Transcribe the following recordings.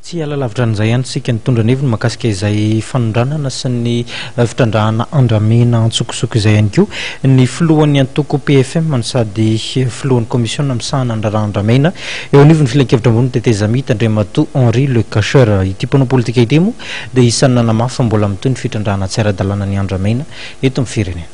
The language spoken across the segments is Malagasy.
Tsy hiala lavitra an'izay ihany isika nitondra ny heviny mahakasika izay fanondranana sy ny fitrandrahana andramena antsokosoko izay ihany koa ny filohan'ny antoko PFM no sady filohan'ny kaomisiona misahana ny raharaha andramena eo anivon'ny filankevitra ambony tetezamita Andriamatoa Henri Lecacheur. Ity mpanao politika ity moa dia isan'ny nanamafy fa mbola mitohy ny fitrandrahana tsy ara-dalàna ny andramena eto amin'ny firenena.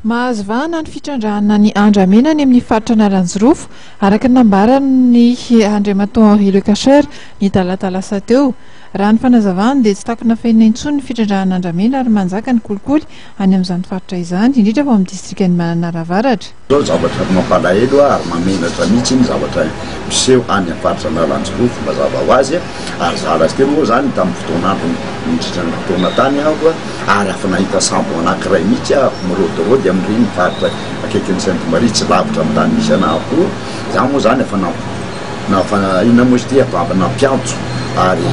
Mahazo vahana ny fitrandrahana ny andramena any amin'ny faritra Analanjirofo, araka ny nambaran'ny Andriamatoa Henri Lecacheur ny talata lasa teo. Raha ny fanazavany dia tsy takona fenina intsony ny fitrandrahana andramena ary manjaka ny kolikoly any amin'izany faritra izany, indrindra fa ao amin'ny distrikan'i Mananara Avaratra. Izao zavatra mampalahelo ary mahamenatra mihitsy ny zavatra miseho any amin'ny faritra Analanjirofo mazava ho azy ary za rahateo moa izany tamin'ny fotoan'andro nandritra ny fotoana tany aho ary afa nahita sambo anankiray mihitsy aho mirodorody amin'ireny faritra akaikin'i Sainte Marie tsy lavitra amin'ny tany misy anah koa za moa zany efa namp nafa inona moa izy ity efa nampiantso ary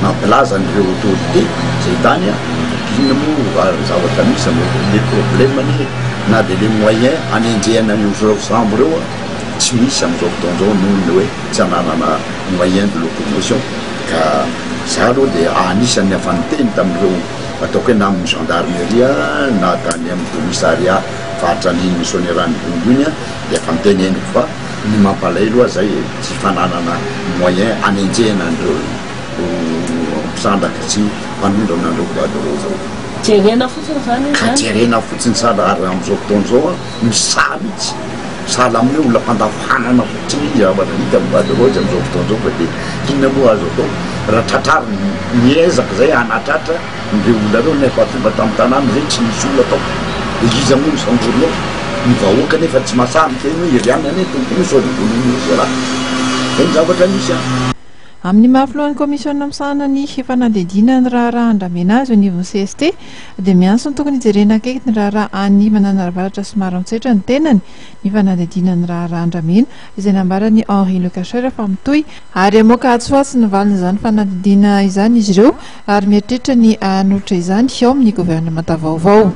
nampilaza an'ireo autorité zay tany a inona moa ary zavatra misy am'ireo le problème anie na de le moyen anenjehana an'ireo sambo ireo a tsy misy amin'izao fotoana izao noho ny hoe tsy ananana moyen de locomotion ka za aloha dia anisan'ny afa niteny tamin'ireo ataoko hoe na amin'ny gendarmerie na tany amin'ny commissariat faritra an'iny Soanierana Ivongo iny dia efa niteneniko fa ny mampalahelo ahy zay tsy fananana moyen anenjehana an'ireo mpisandraka sy mpanondrana an'ireo bois de rose ireo. Jerena fotsiny izany izy Ka izany? jerena fotsiny sahala ary amin'izao fotoana izao misaha mihitsy sahala amin'ny hoe olona mpandafo hanana fotsiny izy zavatra vita amin'ny bois de rose amin'izao fotoana izao fa dia inona moa azo atao raha tratrarina miezaka izay hanatratra Ireo olona ireo nefa tonga tamin'ny tanàna izay tsy nisy olona tao. Dia iza moa no samborina ao? Ny vahoaka nefa tsy mahasahy miteny hoe iry ihany anie tompony io sao dia vonoiny ry zalahy. Izay ny zavatra nisy an! Amin'ny maha filohan'ny kaomisiona misahana ny fanadihadiana ny raharaha andramena azy eo anivon'ny cst dia miantso ny tokony hijerena akaiky ny raharaha any Mananaravaratra sy Maroantsetra ny tenany ny fanadihadiana ny raharaha andramena izay nambaran'i Henri Lecacheur fa mitohy ary hamoaka atsy ho atsy ny valin'izany fanadihadiana izany izy ireo ary mieritreritra ny hanolotra izany ao amin'ny governemanta vaovao.